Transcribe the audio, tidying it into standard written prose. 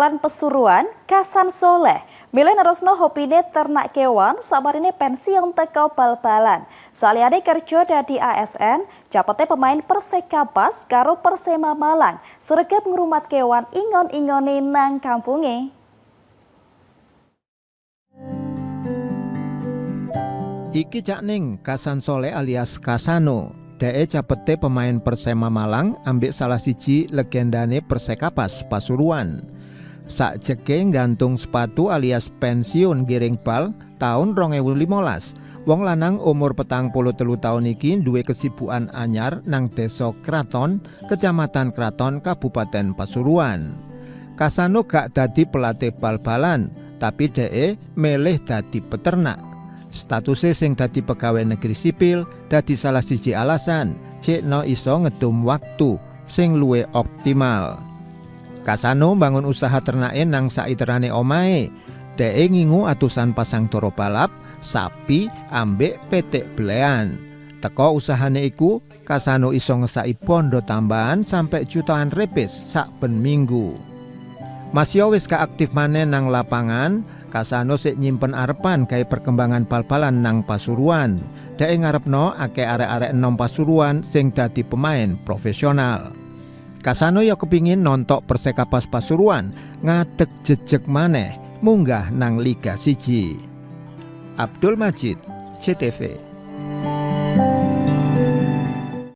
bal-balan Pasuruan, Kasan Soleh, milih nerusno hobine ternak kewan samarine pensiun teko bal-balan. Saliyane kerja dadi ASN, capete pemain Persekabpas karo Persema Malang, sregep ngrumat kewan ingon-ingone nang kampunge. Iki Cak Ning Kasan Soleh alias Kasano. Dheke capete pemain Persema Malang ambek salah siji legendane Persekabpas Pasuruan. Sakjeke gantung sepatu alias pensiun giring bal tahun 2015. Wong lanang umur 43 tahun iki duwe kesibukan anyar nang Desa Kraton, Kecamatan Kraton, Kabupaten Pasuruan. Kasano gak dadi pelatih bal-balan, tapi dheke milih dadi peternak. Statuse sing dadi pegawai negeri sipil dadi salah siji alasan cekno iso ngedum waktu sing luwih optimal. Kasano bangun usaha ternake nang saiterane omahe. Dheke ngingu atusan pasang dara balap, sapi ambek pitik belean. Teko usahane iku, Kasano iso ngesaki bondo tambahan sampai jutaan repes saben minggu. Masio wis gak aktif maneh nang lapangan, Kasano sik nyimpen arepan gawe perkembangan bal-balan nang Pasuruan. Dheke ngarepno akeh arek-arek enom Pasuruan sing dadi pemain profesional. Kasano ya kepingin nontok Persekabpas Pasuruan ngadeg jejeg maneh munggah nang Liga 1. Abdul Majid, JTV.